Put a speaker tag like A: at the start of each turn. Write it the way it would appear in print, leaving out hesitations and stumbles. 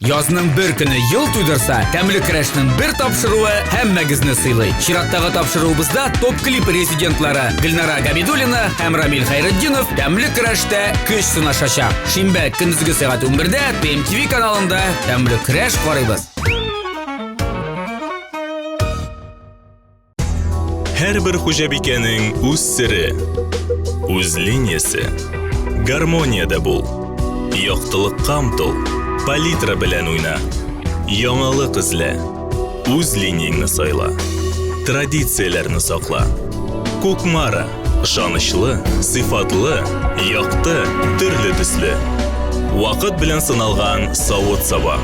A: Язның бер көне ел туйдырса, тәмле көрәшнең бер тапшыруы һәммәгезне сыйлый. Чираттагы тапшыруыбызда топ-клип резидентлары Гөлнара Габидуллина һәм Рамил Хәйретдинов тәмле көрәштә көч сынашачак. Шимбә көндезге сәгать 11-дә ТМТВ каналында тәмле көрәш карыйбыз.
B: Һәрбер хуҗабикәнең үз сере, үз линиясе. Гармониядә бул. Яктылыкка омтыл. Палитра белән уйна. Яңалык эзлә. Үз линияңне сайла. Традицияләрне сакла. Кукмара. Ышанычлы, сыйфатлы, якты, төрле төсле. Вакыт белән сыналган савыт-саба.